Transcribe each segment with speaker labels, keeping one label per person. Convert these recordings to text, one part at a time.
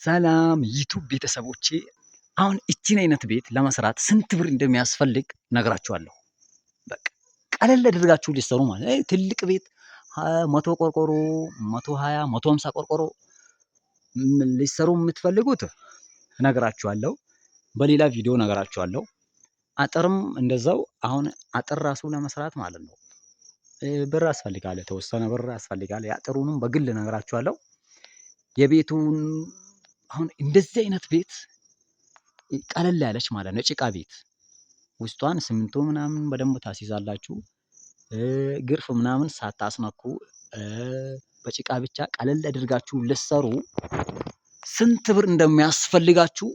Speaker 1: ሰላም ዩቱብ ቤተሰቦቼ፣ አሁን እቺን አይነት ቤት ለመስራት ስንት ብር እንደሚያስፈልግ ነግራችኋለሁ። በቃ ቀለል አድርጋችሁ ሊሰሩ ማለት ነው። ትልቅ ቤት 100 ቆርቆሮ፣ 120፣ 150 ቆርቆሮ ሊሰሩ የምትፈልጉት እነግራችኋለሁ። በሌላ ቪዲዮ እነግራችኋለሁ። አጥርም እንደዛው፣ አሁን አጥር ራሱ ለመስራት ማለት ነው ብር ያስፈልጋል፣ የተወሰነ ብር ያስፈልጋል። የአጥሩንም በግል እነግራችኋለሁ። የቤቱን አሁን እንደዚህ አይነት ቤት ቀለል ያለች ማለት ነው፣ ጭቃ ቤት ውስጧን ሲሚንቶ ምናምን በደንብ ታስይዛላችሁ። ግርፍ ምናምን ሳታስነኩ በጭቃ ብቻ ቀለል አድርጋችሁ ልትሰሩ ስንት ብር እንደሚያስፈልጋችሁ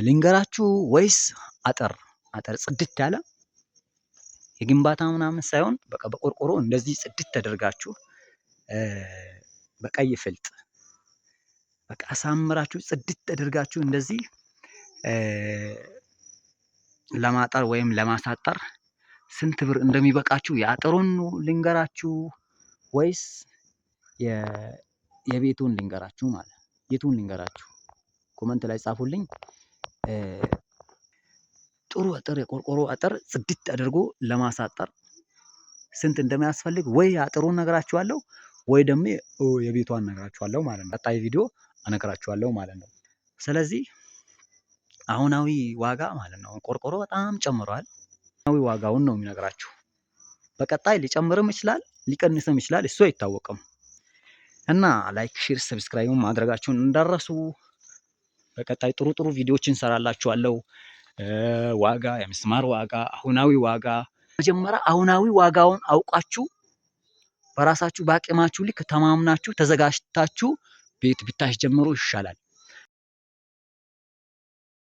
Speaker 1: ልንገራችሁ ወይስ አጥር አጥር ጽድት ያለ የግንባታ ምናምን ሳይሆን በቃ በቆርቆሮ እንደዚህ ጽድት ተደርጋችሁ በቀይ ፍልጥ በቃ አሳምራችሁ ጽድት ተደርጋችሁ እንደዚህ ለማጠር ወይም ለማሳጠር ስንት ብር እንደሚበቃችሁ የአጥሩን ልንገራችሁ ወይስ የቤቱን ልንገራችሁ? ማለት የቱን ልንገራችሁ? Comment ላይ ጻፉልኝ። ጥሩ አጥር፣ የቆርቆሮ አጥር ጽድት አድርጎ ለማሳጠር ስንት እንደሚያስፈልግ ወይ አጥሩን ነግራችኋለሁ ወይ ደግሞ የቤቷን ነግራችኋለሁ ማለት ነው። ቀጣይ ቪዲዮ እነግራችኋለሁ ማለት ነው። ስለዚህ አሁናዊ ዋጋ ማለት ነው፣ ቆርቆሮ በጣም ጨምሯል። አሁናዊ ዋጋውን ነው የሚነግራችሁ። በቀጣይ ሊጨምርም ይችላል፣ ሊቀንስም ይችላል፣ እሱ አይታወቅም። እና like፣ share፣ subscribe ማድረጋችሁን እንዳትረሱ። በቀጣይ ጥሩ ጥሩ ቪዲዮዎችን እንሰራላችኋለሁ። ዋጋ፣ የምስማር ዋጋ፣ አሁናዊ ዋጋ፣ መጀመሪያ አሁናዊ ዋጋውን አውቃችሁ በራሳችሁ በአቅማችሁ ልክ ተማምናችሁ ተዘጋጅታችሁ ቤት ብታስጀምሩ ይሻላል።